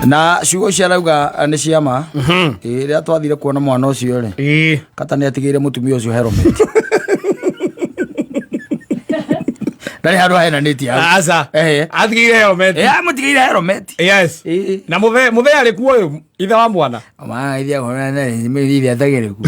Na ciugo icio arauga nĩ ciama. Ĩĩ, rĩrĩa twathire kuona mwana ũcio rĩ, kata nĩ atigĩire mũtumia ũcio helmet. Ndarĩ handũ ahenanĩtie hau. Aca. Ehe. Atigĩire helmet. Ĩ, amũtigĩire helmet. Yes. Ĩĩ. Na mũthee mũthee arĩ kuo ũyũ ithe wa mwana. Ma ithia kũrĩa na ithia atagĩrĩ kuo.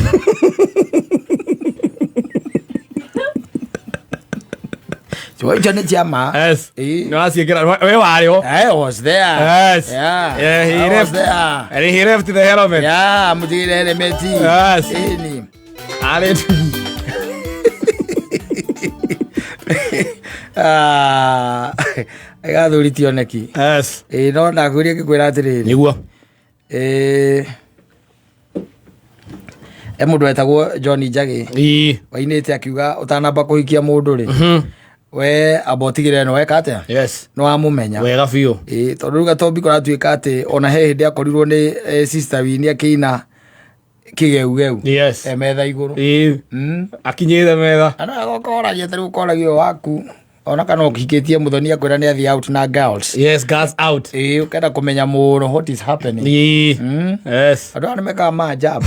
Ciugo icio nĩ ciama. Yes. Ĩĩ. Nĩ waciĩkĩra we warĩ ho. I was there. Yes. Yeah. Yeah, he I was left. there. And he left the helmet. Yeah, mutigire helmet. Yes. Ĩni. Arĩ Ah, gathuri ti oneki. Yes. Ĩĩ no ndakwĩria ngĩkwĩra atĩrĩrĩ. Nĩguo. Ĩĩ. E mũndũ wetagwo John Njagĩ Ii. wainĩte akiuga ũtanamba kũhikia mũndũ rĩ we amba ũtigĩrĩre nĩ weka atĩa Yes. nĩ wamũmenya. Wega biũ. Ĩĩ tondũ rĩu Gatombi kũratuĩka atĩ ona he hĩndĩ akorirwo nĩ sister Winnie akĩina kĩgeugeu Yes. e metha igũrũ. Ii. Akinyĩte metha. Andũ aya ũkoragia ta rĩu ũkoragia ũyũ waku ona kana ũhikĩtie mũthoni akwĩra nĩ athiĩ out na girls. Yes, girls out. Ĩĩ ũkenda kũmenya mũno what is happening. Ii. Yes. Andũ aya nĩ mekaga maajabu.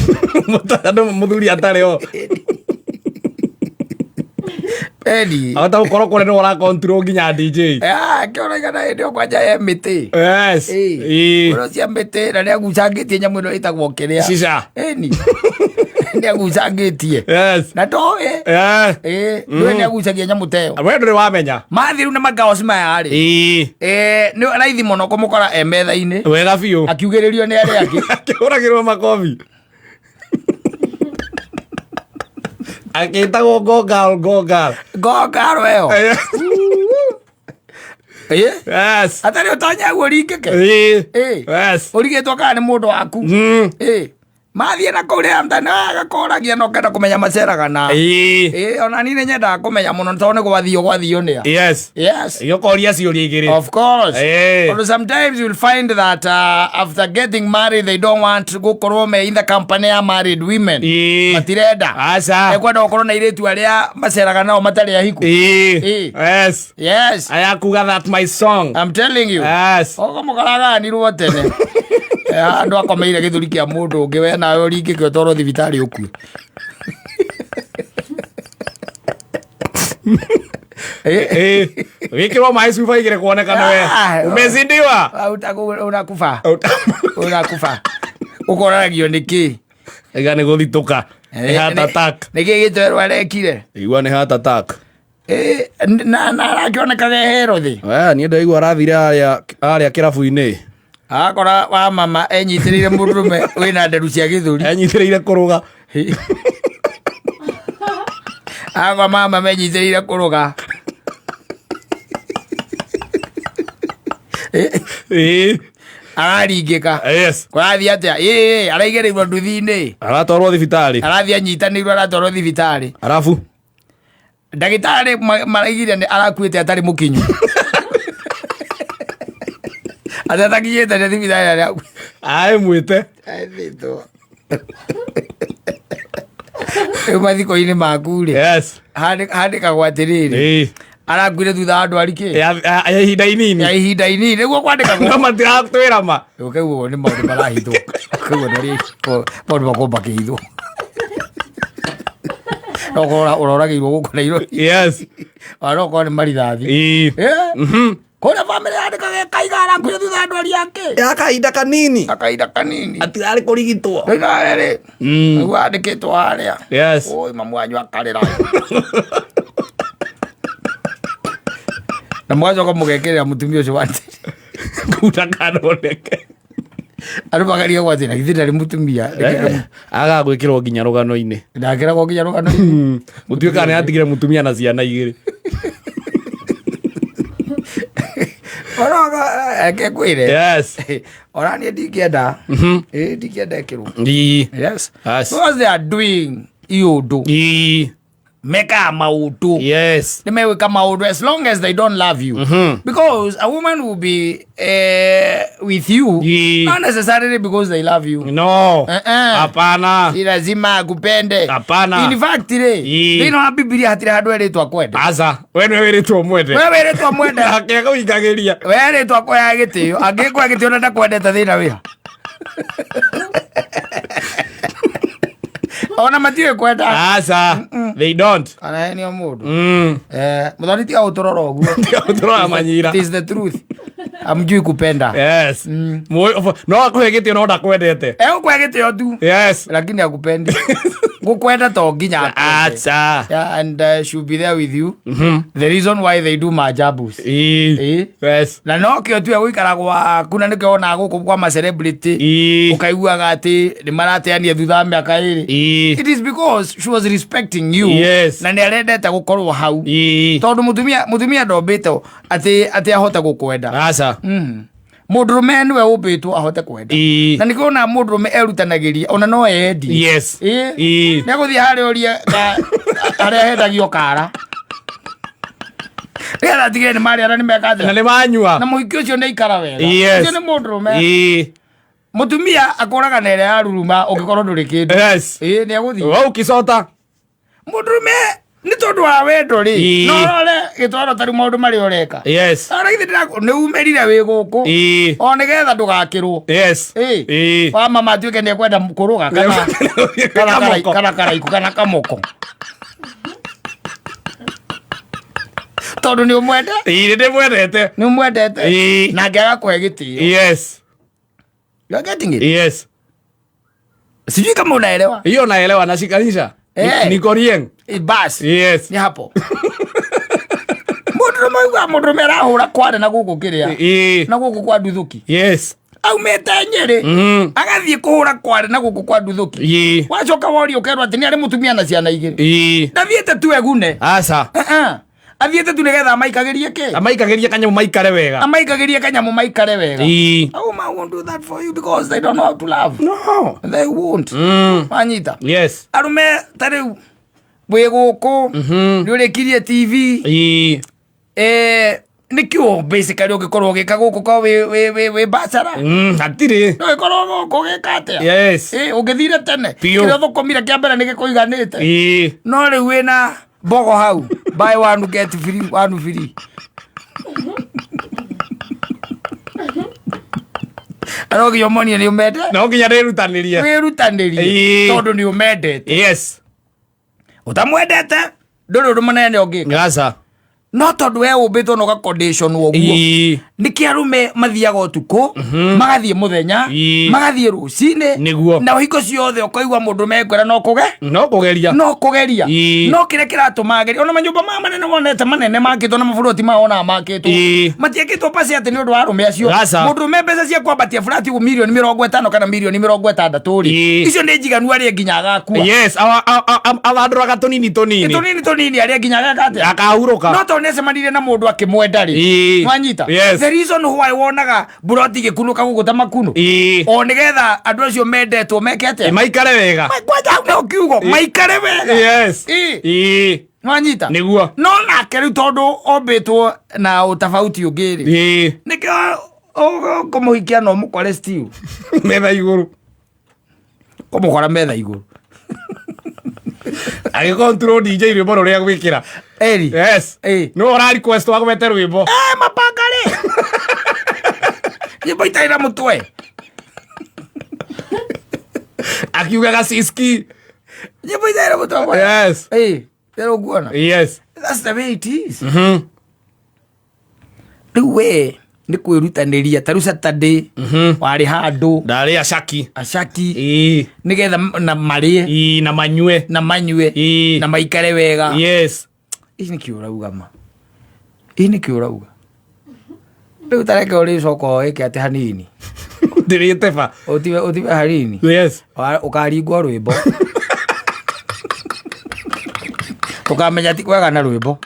Andũ mũthuri atarĩ ho. Eni. Ahota gũkorwo kũrĩa nĩwe ũra control nginya DJ. Ah, kĩona igana hĩndĩ ĩyo kwanja he mĩtĩ. Yes. Ĩĩ. Ii. Ũrĩa cia mĩtĩ na nĩ agucangĩtie nyamũ ĩno ĩtagwo kĩrĩa. Shisha. Ĩni. Nĩ agucangĩtie. Yes. Na ndoĩ. Yes. Ĩĩ, ndũĩ nĩ agucagia nyamũ ta ĩyo. We ndũrĩ wamenya. Mathiĩ rĩu na magaoci maya rĩ. Ii. Ĩĩ, nĩ raithi mũno kũmũkora e metha-inĩ. Wega biũ. Akiugĩrĩrio nĩ arĩa angĩ. Akĩhũragĩrwo makobi. Akĩtagwo go girl, go girl. Ngongaro ĩyo. Ĩĩ. Yes. Atarĩ ũtonya guo ũringĩke. Ii. Ĩĩ. Yes. Ũrigĩtwo kana nĩ mũndũ waku. Ĩĩ. Mathiĩ na kũu rĩa mtandao agakoragia na ũkenda kũmenya maceraga na. Ii. Ĩĩ, ona niĩ nĩ nyendaga kũmenya mũno tondũ nĩ gwathio gwathio nĩa. Yes. Yes. Gĩũkoria ciũria igĩrĩ. Of course. Eh. Although sometimes you'll find that after getting married they don't want gũkorwo me in the company ya married women. Ĩĩ. Matirenda. Aca. Ekwenda gũkorwo na airĩtu arĩa maceraga nao matarĩ ahiku. Ĩĩ. Ĩĩ. Yes. Yes. Aya kuga that my song. I'm telling you. Yes. Ogo mũkaraganirwo tene. Andũ akomeire gĩthũri kĩa mũndũ ũngĩ we nawe ũringĩke ũtwarwo thibitarĩ ũkue. Eh, wikirwo maĩ cuba igĩrĩ kuonekana we Ah, umezidiwa. Unakufa. Unakufa. Ũkoragio nĩ kĩ? Iga nĩ gũthitũka. Nĩ heart attack. Nĩ kĩ gĩtwerwo arekire? Igua nĩ heart attack. Na arakĩonekaga hero thĩ. We niĩ ndaigua arathire harĩa harĩa kĩrabu-inĩ. Akora wa mama enyitĩrĩire mũndũrũme wĩna nderu cia gĩthũri. Enyitĩrĩire kũrũga. Akora mama menyitĩrĩire kũrũga. Ĩĩ. Araringĩka. Yes. Kũrathiĩ atĩa? Ĩĩ, araigĩrĩirwo nduthi-inĩ. Aratwarwo thibitarĩ. Arathiĩ anyitanĩirwo aratwarwo thibitarĩ. Arabu. Ndagĩtarĩ maraigire nĩ arakuĩte atarĩ mũkinyu. Atĩ atakinyĩte nĩ thibitarĩ arĩa Aĩ mwĩte. Athĩtwo. Rĩu mathiko-inĩ maku rĩ Yes. Handĩkagwo atĩrĩrĩ Ĩĩ. arakuire thutha wa ndwari kĩ Ya ihinda inini. Ya ihinda inini nĩguo kwandĩkagwo. No matiratwĩra ma. Ũkaigua nĩ maũndũ marahithwo. Ũkaigua nĩ maũndũ makorwo makĩhithwo. No ũkorwo ũroragĩirwo gũkũ Nairobi. Yes. Ona no ũkorwo nĩ marithathi. Ĩĩ. Kũrĩa bamĩrĩ yandĩkaga ĩkaiga arakuire thutha wa ndwari yake. Ya kahinda kanini. Akahinda kanini. Atirarĩ kũrigitwo. Rĩu nawe rĩ. Nĩguo andĩkĩtwo harĩa. Yes. Oi mamu wanyu akarĩra. Na mũgacoka mũgekĩrĩra mũtumia ũcio wa Kuta kanoneke. Andũ mageria gwatĩ na githĩ ndarĩ mũtumia. Aga gwĩkĩrwo nginya rũgano-inĩ. Ndakĩragwo nginya rũgano-inĩ. Gũtuĩka nĩ atigire mũtumia na ciana igĩrĩ. Oroga eke kwĩre. Yes. Ona niĩ ndingĩenda. Ĩĩ ndingĩenda ĩkĩrwo. Ii. Yes. Yes. Because they are doing iũndũ. Ii. Mekaga maũndũ. Nĩ megwĩka maũndũ as long as they don't love you, because a woman will be with you not necessarily because they love you. No. Eh-eh. Hapana. Si lazima akupende. Hapana. In fact rĩ, thĩinĩ wa Bibilia hatirĩ handũ erĩtwo akwende. Aca, we nĩwe wĩrĩtwo mwende. We wĩrĩtwo mwende. Nake akũingagĩria. We erĩtwo akũheaga gĩtĩo. Angĩkũhe gĩtĩo na ndakwendete, thĩna wĩha? Ona matiũĩ kwenda. Aca, they don't. Kana henio mũndũ. Mũthoni, tiga gũtũrora ũguo. Tũrora manyira. It is the truth, amjui kupenda. Yes. No akũhe gĩtĩo no ndakwendete. Egũkũhe gĩtĩo tu, lakini akupendi. Gũkwenda to nginya akwende. Aca. Yeah, and she'll be there with you. The reason why they do majabus. Na no kĩo tu egũikara gwaku, na nĩkĩo wonaga gũkũ kwa ma celebrity ũkaiguaga atĩ nĩ marateania thutha wa mĩaka 2. It is because she was respecting you. Na nĩ arendete gũkorwo hau. Tondũ mũtumia ndombĩtwo atĩ ahote gũkwenda. Aca. Mũndũrũme nĩwe ũmbĩtwo ahote kwenda. Na nĩkĩo wonaga mũndũrũme erutanagĩria ona no eyendie. Nĩ egũthiĩ harĩa ũrie harĩa hendagio kara nĩgetha atigĩrĩre nĩ marĩa na nĩ meka Na atĩa nĩ manyua. Na mũhiki ũcio nĩ aikara wega. Ũcio nĩ mũndũrũme. Mũtumia akũraga na ĩrĩa yaruruma ũngĩkorwo ndũrĩ kĩndũ. Nĩ egũthiĩ. We ũkĩcota. Mũndũrũme nĩ tondũ wa wendo rĩ, no rore gĩtwaro tarĩu maũndũ marĩa ũreka. Ara githĩ nĩ umĩrire wĩ gũkũ o nĩgetha ndũgakĩrwo. Wa mama atuĩke nĩ ekwenda kũrũga kana Kamoko. Kana karaikũ kana kamoko tondũ nĩ ũmwende. Nĩ ndĩmwendete. Nĩ ũmwendete. Na angĩaga kũhe gĩtĩo. You are getting it? Yes. Sijui kama unaelewa. Hiyo naelewa, nashikanisha. Niko rieng. Basi. Nĩ hapo mũndũrũme uga mũndũrũme arahũra kware na gũkũ kĩrĩa na gũkũ kwa nduthũki. Aumĩte Nyĩrĩ, agathiĩ kũhũra kware na gũkũ kwa nduthũki. Wacoka woria ũkerwo atĩ nĩ arĩ mũtumia na ciana 2. Ndathiĩte tu egune. Aca. Uh-uh. Athiĩte tu nĩgetha amaikagĩrie kĩ? Amaikagĩria kanyamũ maikare wega. Amaikagĩrie kanyamũ maikare wega. A woman won't do that for you because they don't know how to love. No. They won't. Wanyita? Yes. Arume ta rĩu wĩ gũkũ nĩ ũrĩkirie TV. Nĩkĩo basically ũngĩkorwo ũgĩka gũkũ ko wĩ bachelor. Hatirĩ. No ĩkorwo gũkũ ũgĩka atĩa? Ũngĩthire tene. Biũ. Kĩrĩa ũthũkũmire kĩa mbere nĩ gĩkũiganĩte. No rĩu wĩna mbogo hau, buy one get free one free. Na no nginya ũmonie nĩ ũmende. No nginya ndĩrutanĩrie. Wĩrutanĩrie. Tondũ nĩ ũmendete. Ũtamwendete ndũrĩ ũndũ mũnene ũngĩka. Aca. No tondũ we ũmbĩtwo na ũga condition ũguo. Nĩkĩ arũme mathiaga ũtukũ, magathiĩ mũthenya, magathiĩ rũcinĩ? Na hingo ciothe ũkaigua mũndũ mekwĩra no kũge No kũgeria. No kũgeria. No kĩrĩa kĩratũma ageria, ona manyũmba maya manene wonete manene makĩtwo na maburoti maya wonaga makĩtwo, matiakĩtwo pasi atĩ nĩ ũndũ wa arũme acio. Aca. Mũndũrũme mbeca cia kwambatia burati ũguo mirioni 50 kana mirioni 60 rĩ, icio nĩ njiganu arĩe nginya agakua. Yes, athandũraga tũnini tũnini. Tũnini tũnini arĩe nginya ageka atĩa? Akahurũka. No tondũ nĩacemanirie na mũndũ akĩmwenda rĩ, nwanyita? Yes. The reason why wonaga buroti igĩkunũka gũkũ ta makunũ, o nĩgetha andũ acio mendetwo meke atĩa? Maikare wega. Kwanja hau nĩho kiugo maikare wega. Nwanyita? Nĩguo. No nake rĩu tondũ ombĩtwo na ũtofauti ũngĩ rĩ, nĩkĩo ũkũmũhikia no mũkore still Metha igũrũ. Kũmũkora metha igũrũ. Agĩcontrol DJ rwĩmbo rũrĩa gwĩkĩra. Eri. Nĩwe ũra request wa gwete rwĩmbo. Mapanga rĩ, nyĩmbo itarĩ na mũtwe. Akiugaga siski. Nyĩmbo itarĩ na mũtwe. Rĩu ũkuona. That's the way it is. Rĩu we nĩ kwĩrutanĩria ta rĩu Saturday warĩ handũ. Ndarĩ acaki. Acaki. Nĩgetha na marĩe. Na manyue. Na manyue. Na maikare wega. Ici nĩkĩ ũrauga ma? Ici nĩkĩ ũrauga? Rĩu ta reke ũrĩcoka wĩke atĩ hanini. Ndĩrĩte ba. Ũtiwe hanini. Ũkaringwo rwĩmbo. Ũkamenya ti kwega na rwĩmbo.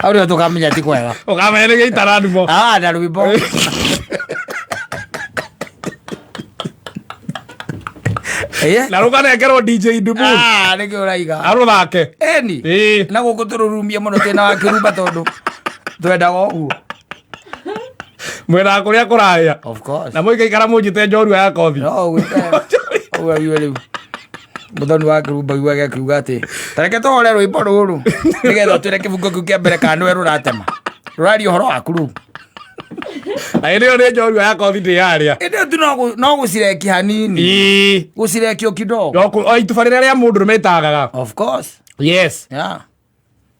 Hau nĩho tũkamenya ti kwega. Ũkamenya nĩ gĩitara ndumo. Ah, na rwĩmbo. Ĩĩ. Na rũkanengerwo DJ Dubu. Ah, nĩkĩo ũraiga. Arũthake. Eni. Ĩĩ. Na gũkũ tũrũrumie mũno twĩna wa kĩrumba tondũ twendaga ũguo. Mwendaga kũrĩa kũraya. Of course. Na mũikaikara mũnjĩte njorua ya kothi. No ũgwĩte. Ũguo wiwe rĩu. Mũthoni wa kĩrumba aiguaga akiuga atĩ tareke tũhore rwĩmbo rũrũ nĩgetha ũtwĩre kĩbungo kĩu kĩa mbere kana nĩwe rũratema. Rũraria ũhoro waku rũu. Na hĩndĩ ĩyo nĩ njorua ya kothi ndĩyarĩa. Ĩndĩ tu no gũcireki hanini. Ĩĩ. Gũcirekio kidogo. No o ituba rĩrĩa rĩa mũndũrũme rĩtagaga. Of course. Yes. Yeah.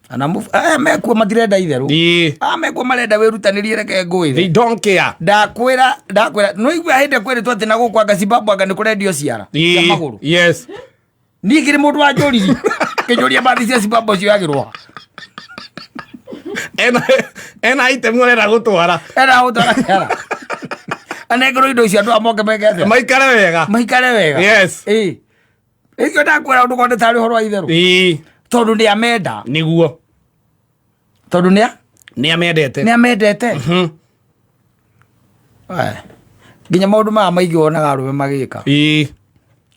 Ana aya mekuo matirenda itherũ. Ĩĩ. Aya mekuo marenda wĩrutanĩrie reke ngwĩre. They don't care. Ndakwĩra ndakwĩra nĩwaigua hĩndĩ kwĩrĩtwo atĩ na gũkũ anga Zimbabwe anga nĩ kũrendio ciara cia Ĩĩ. magũrũ. Yes. Niĩ ngĩrĩ mũndũ wanjũririe kĩnjũria mbathi cia Zimbabwe cioyagĩrwo ha. Ena ena item arenda gũtwara. Ena gũtwara ciara. Anengerwo indo icio andũ aya moke meke atĩa? Maikare wega. Maikare wega. Yes. Ĩĩ. Ĩkĩo ndakwĩra ũndũ konde tarĩ ũhoro wa itherũ. Ĩĩ. Tondũ nĩ amenda. Nĩguo. Tondũ nĩ Nĩ amendete. nĩ amendete. Aya. Nginya maũndũ maya maingĩ wonaga arũme magĩka. Ĩĩ.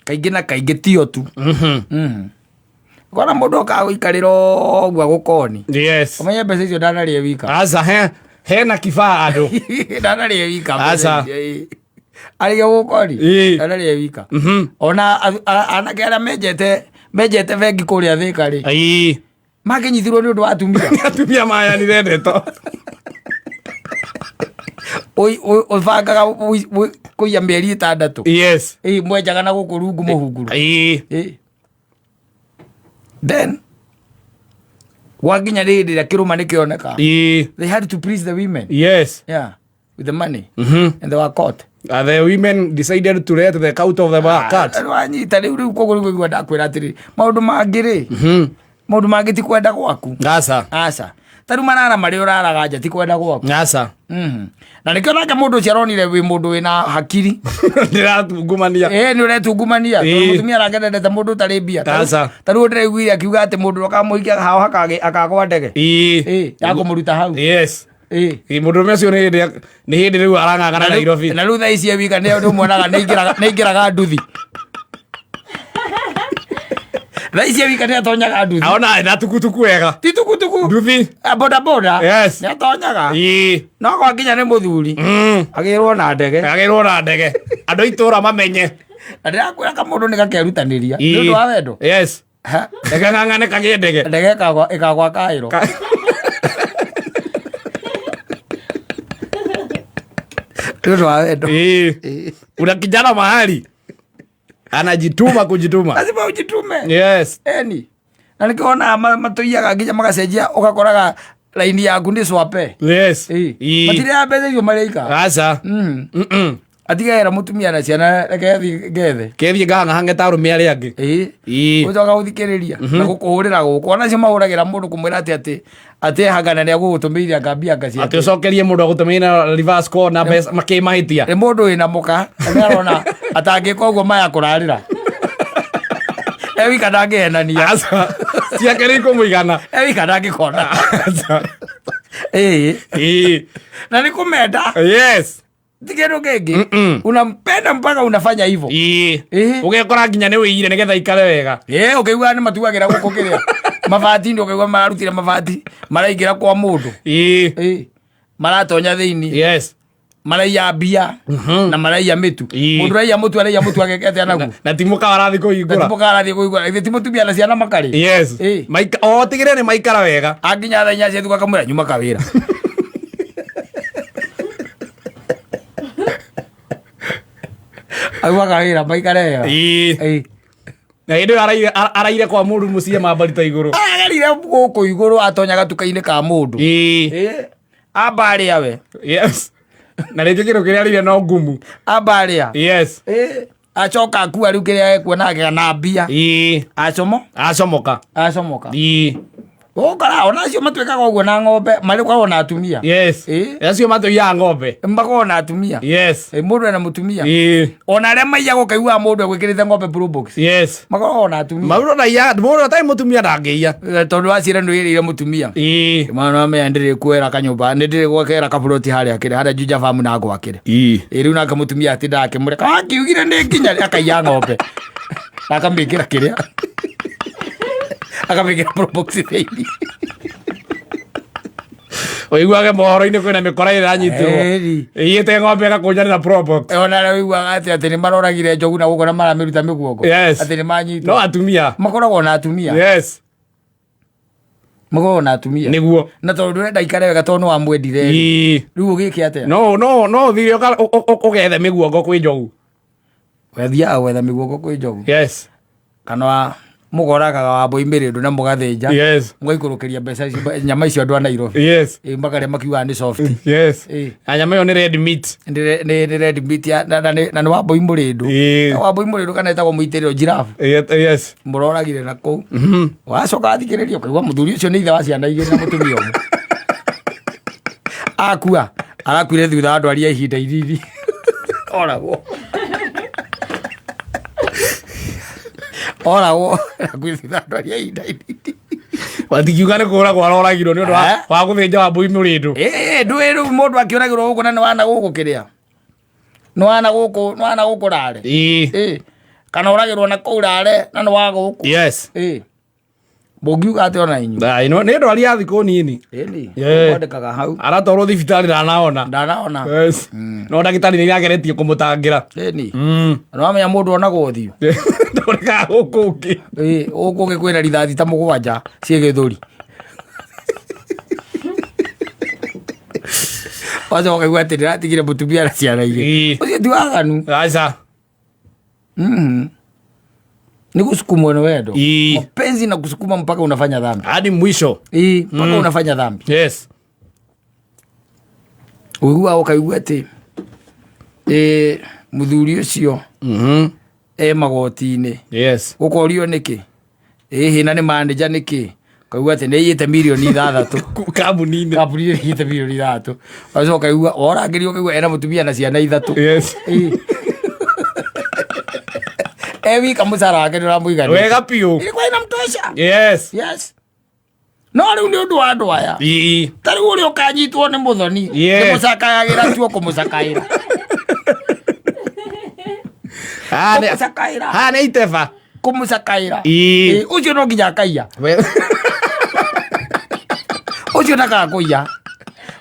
Kaingĩ na kaingĩ tio tu. Kona mũndũ okaga gũikarĩra ũguo agũkoni. Yes. Ũmenye mbeca icio ndanarĩe wika. Aca he hena kibaa andũ. Ndanarĩe wika. Aca. Arĩge gũkoni. Ĩĩ. Ndanarĩe wika. Ona anake arĩa menjete menjete bengi kũrĩa Thĩka rĩ. Ĩĩ. Makĩnyitirwo nĩ ũndũ wa atumia. Atumia mayanire ndeto. Ũbangaga kũiya mĩeri ĩtandatũ. Yes. Ĩĩ mwenjaga na gũkũ rungu mũhunguru. Ĩĩ. Ĩĩ. Then gwakinya rĩ hĩndĩ ĩrĩa kĩrũma nĩkĩoneka. Ĩĩ. They had to please the women. Yes. Yeah. With the money. And they were caught. The women decided to let the cow out of the cat. Wanyita rĩu rĩu koguo rĩu ngũigua ndakwĩra atĩrĩ maũndũ mangĩ rĩ maũndũ mangĩ ti kwenda gwaku. Aca. Aca. Ta rĩu marara marĩa ũraraga nja ti kwenda gwaku. Aca. Na nĩkĩo nake mũndũ ũcio aronire wĩ mũndũ wĩna hakiri. Ndĩratungumania. Ĩĩ nĩ ũretungumania. Ĩĩ. Tondũ mũtumia nake ndendete mũndũ ũtarĩ mbia. Aca. Ta rĩu ndĩraiguire akiuga atĩ mũndũ ũrĩa ũkamũhikia hao akagwa ndege. Ĩĩ. Ĩĩ ya kũmũruta hau. Yes. Ĩĩ. Ĩĩ, mũndũrũme ũcio nĩ hĩndĩ nĩ hĩndĩ rĩu arang'ang'ana Nairobi. Na rĩu thaa ici e wika nĩ ũmuonaga nĩ aingĩraga nduthi. Thaa ici e wika nĩ atonyaga nduthi. Aona na tukutuku wega. Ti tukutuku. Nduthi. Boda boda. Yes. Nĩ atonyaga. Ĩĩ. No gwakinya nĩ mũthuri. Agĩrwo na ndege. Agĩrwo na ndege. Andũ a itũũra mamenye. Na ndĩrakwĩra kamũndũ nĩ gakerutanĩria. Nĩ ũndũ wa wendo. Yes. Ha? Ndege ng'ang'ane kagĩe ndege. Ndege ĩkagwa ĩkagwa kaĩro. Nĩ ũndũ wa wendo. Ĩĩ. Una kijana mahali anajituma kujituma. Lazima ujitume. Yes. Eni. Na nĩkĩo wonaga matũiyaga nginya magacenjia ũgakoraga laini yaku nĩ swape. Yes. Ĩĩ. Ĩĩ. Matirĩaga mbeca icio marĩika. Aca. Atigera mũtumia na ciana reke thiĩ ngethe. Kethiĩ ngahang'ahange ta arũme arĩa angĩ. Ĩĩ. Ĩĩ. Ũcoka gũthikĩrĩria na gũkũhũrĩra gũkũ. Ona acio mahũragĩra mũndũ kũmwĩra atĩ atĩ atĩ ehangana nĩ agũgũtũmĩire anga mbia anga Atĩ ciake. ũcokerie mũndũ agũtũmĩire na reverse call na mbeca makĩmahĩtia. Nĩ mũndũ wĩna mũka na nĩ arona atangĩka ũguo maya kũrarĩra. E wika ndangĩhenania. Aca. Ciake nĩ ikũmũigana. E wika ndangĩkona. Aca. Ĩĩ. Ĩĩ. Na nĩ kũmenda. Yes. Ti kĩndũ kĩngĩ. Unampenda mpaka unafanya hivyo. Ĩĩ. Ĩĩ. Ũgekora nginya nĩ wĩire nĩgetha ikare wega. Ĩĩ ũkĩigua nĩ matuagĩra gũkũ kĩrĩa. Mabati nĩ ũkaigua mararutire mabati maraingĩra kwa mũndũ. Ĩĩ. Ĩĩ. Maratonya thĩinĩ. Yes. Maraiya mbia na maraiya mĩtu. Ĩĩ. Mũndũ ũraiya mũtu araiya mũtu agekete naguo. Na ti mũkawa arathiĩ kũhingũra. Na ti mũkawa arathiĩ kũhingũra. Githĩ ti mũtumia na ciana makarĩ. Yes. Ĩĩ. Maika o tigĩrĩre nĩ maikara wega. Anginya thaa inya cia thukũ akamwĩra nyuma kawĩra. Auma kawĩra maikare wega. Ĩĩ. Ĩĩ. Na hĩndĩ ĩyo araire araire kwa mũndũ mũciĩ mambarita igũrũ. Aragerire gũkũ igũrũ atonya gatuka-inĩ ka mũndũ. Ĩĩ. Ĩĩ. Amba arĩa we. Yes. Na rĩngĩ kĩndũ kĩrĩa arĩire no ngumu. Amba arĩa. Yes. Ĩĩ. Acoka akua rĩu kĩrĩa ekuona akĩgĩa na mbia. Ĩĩ. Acomo. Acomoka. Acomoka. Ĩĩ. Ũkora ona acio matuĩkaga ũguo na ng'ombe marĩ na atumia. Yes. Ĩ. Acio matũiyaga ng'ombe. Makoragwo na atumia. Yes. Ĩ, mũndũ ena mũtumia. Ĩ. Ona arĩa maiyaga ũkaiguaga mũndũ egwĩkĩrĩte ng'ombe probox. Yes. Makoragwo na atumia. Maũndũ na iya mũndũ atarĩ mũtumia ndangĩiya. Tondũ wacira nĩ wĩrĩire mũtumia. Ĩ. Mwana amenya ndĩrĩ kwera kanyũmba nĩ ndĩrĩ gwakera kaburoti harĩa kĩrĩ harĩa Juja Farm na ngwakĩre. Ĩ. Ĩ rĩu nake mũtumia atindaga akĩmũreka akiugire nĩ nginya rĩ?" Akaiya ng'ombe. Na akamĩkĩra kĩrĩa. Akamĩkĩra probox thĩinĩ. Ũiguage mohoro-inĩ kwĩna mĩkora ĩranyitirwo. Ĩni. Ĩiyĩte ng'ombe ĩgakũnjanĩra probox. Ona arĩa ũiguaga atĩ atĩ nĩ maroragire njogu na gũkũ na maramĩruta mĩguongo. Yes. Atĩ nĩ manyitwo. No atumia. Makoragwo na atumia. Yes. Makoragwo na atumia. Nĩguo. Na tondũ ndũrenda aikare wega tondũ nĩ wamwendire. Ĩ. Rĩu ũgĩke atĩa? No no no ũthire ũgethe mĩguongo kwĩ njogu. Wethiaga gwetha mĩguongo kwĩ njogu. Yes. Kana wa mũgoragaga wa mbũi mĩrĩndũ na mũgathĩnja. Yes. Mũgaikũrũkĩria mbeca icio nyama icio andũ a Nairobi. Yes. Ĩ makarĩa makiugaga nĩ soft. Yes. Ĩ. Na nyama ĩyo nĩ red meat. Nĩ red meat na nĩ wa mbũi mũrĩndũ. Ĩ. Wa mbũi mũrĩndũ kana ĩtagwo mũitĩrĩro giraffe. Yes. Mũroragire na kũu. Wacoka wathikĩrĩria ũkaigua mũthuri ũcio nĩ ithe wa ciana igĩrĩ na mũtumia ũmwe. Akua arakuire thutha wa ndwari ya ihinda inini. Oragwo. Oragwo arakuire thutha wa ndwari ya ihinda inini. Watingiuga nĩ kũragwo aroragirwo nĩ ũndũ Eh? wa gũthĩnja wa mbũi mũrĩndũ. Ĩ ndũĩ rĩu mũndũ akĩũragĩrwo gũkũ na nĩ wana gũkũ kĩrĩa. Nĩ wana gũkũ nĩ wana gũkũ rare. Ĩ. Ĩ kana ũragĩrwo na kũu rare na nĩ wa gũkũ. Yes. Ĩ mũngiuga atĩa ona inyuĩ? Ai, no nĩ ndwari ya thikũ nini. Ĩni Yeah. kwandĩkaga hau Aratwarwo thibitarĩ ndanaona. ndanaona. Yes. No ndagĩtarĩ nĩ ageretie kũmũtangĩra. Ĩni nĩ wamenya mũndũ onagwo ũthiũ. Ndonekaga gũkũ ũngĩ. Ĩ gũkũ ũngĩ kwĩna rithathi ta mũgwanja ciĩ gĩthũri. Wacoka ũkaigua atĩ ndĩratigire mũtumia na ciana igĩrĩ. Ĩ. Ũcio ti waganu. Aca. Ni kusukumwa na wendo. Ĩ. Mapenzi na kusukuma mpaka unafanya dhambi. Hadi mwisho. Ĩ mpaka unafanya dhambi. Yes. Ũiguaga ũkaigua atĩ ĩ mũthuri ũcio e magoti-inĩ. Yes. Ũkorio nĩkĩ? Ĩhĩ na nĩ manager nĩkĩ? Ũkaigua atĩ nĩ aiyĩte mirioni ithathatũ. Kambuni-inĩ. Kambuni nĩ aiyĩte mirioni ithathatũ. Ũgacoka ũkaigua worangĩrio ũkaigua ena mũtumia na ciana ithatũ. Yes. Ĩ. E wika mũcara wake nĩ ũramũigania. Wega biũ. Ilikuwa inamtosha. Yes. Yes. No rĩu nĩ ũndũ wa andũ aya. Ĩ. Ta rĩu ũrĩa ũkanyitwo nĩ mũthoni. Yes. Nĩ mũcakayagĩra tuo kũmũcakaĩra. Kũmũcakaĩra. Haha nĩ iteba. Kũmũcakaĩra. Ĩ. Ĩ, ũcio no nginya akaiya. Ũcio ndakakũiya.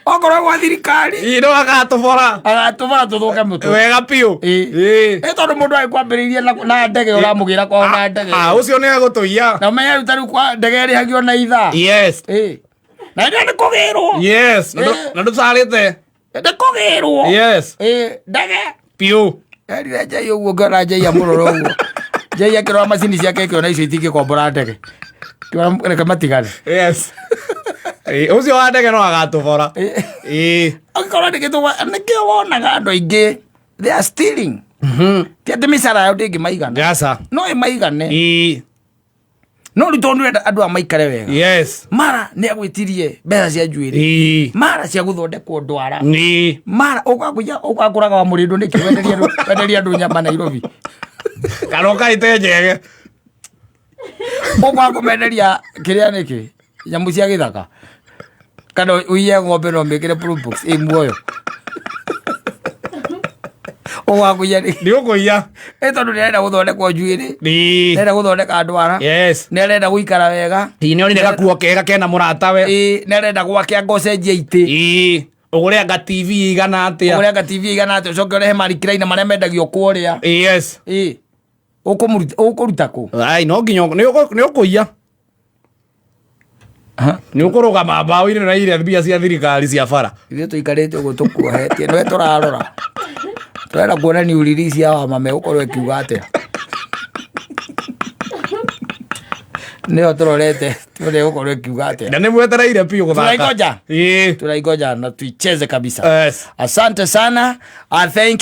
Okorwo gwa thirikari. Ĩ no agatũbora. Agatũbora tũthũke mũtwe. Wega biũ. Ĩ. Ĩ. Ĩ tondũ mũndũ agĩkwambĩrĩirie na ndege ũramũgĩra kwao na ndege. Ah, ũcio nĩ egũtũiya. Na ũmenye rĩu ta rĩu kwa ndege ĩrĩhagio na ithaa. Yes. Ĩ. Na ĩrĩa nĩ kũgĩrwo. Yes. Na Ĩ. na ndũcarĩte. Nĩ kũgĩrwo. Yes. Ĩ, ndege. Biũ. Erire Njai ũguo ngĩona Njai amũrora ũguo. Njai akĩrora macini ciake akĩona icio itingĩkombora ndege. Kĩona reke matigane. Yes. Ĩ, ũcio wa ndege no agatũbora. Ĩ. Angĩkorwo nĩ gĩtũma nĩkĩo wonaga andũ aingĩ they are stealing. Ti atĩ mĩcara yao ndĩngĩmaigana. Aca. No ĩmaigane. Ĩ. No rĩu tondũ nĩũrenda andũ aya maikare wega. Yes. Mara nĩ agwĩtirie mbeca cia njuĩrĩ. Ĩ. Mara cia gũthondekwo ndwara. Ĩ. Mara ũkakũiya ũkakũraga wa mũrĩndũ nĩkĩ wenderie andũ nyama Nairobi. Kana ũkaite njege. Ũkwaga kũmenderia kĩrĩa nĩkĩ nyamũ cia gĩthaka kana ũiye ng'ombe no mĩkĩre probox ĩ muoyo. Ũkwaga kũiya nĩkĩ? Nĩ ũkũiya. Ĩ tondũ nĩ arenda gũthondekwo njuĩrĩ. Ĩ. Nĩ arenda gũthondeka ndwara. Yes. Nĩ arenda gũikara wega. Ĩ nĩ onire gakuo kega kena mũratawe. Ĩ nĩ arenda gwake anga ũcenjie itĩ. Ĩ. Ũgũre anga TV igana atĩa. Ũgũre anga TV igana atĩa ũcoke ũrehe marikiraina marĩa mendagio kũrĩa. Yes. Ĩ. Ũkũruta kũ? Ai no nginya nĩ ũkũiya. Nĩ ũkũrũgama mbaũ-inĩ na iria mbia cia thirikari cia bara. Ithuĩ tũikarĩte ũguo tũkuohetie nĩwe tũrarora. Tũrenda kuona new release ya Wamama ĩgũkorwo ĩkiuga atĩa. Nĩyo tũrorete tuone ĩgũkorwo ĩkiuga atĩa. Na nĩ mwetereire biũ gũthaka. Tunaingoja. Ĩ. Tunaingoja na tuicheze kabisa. Yes. Asante sana. I thank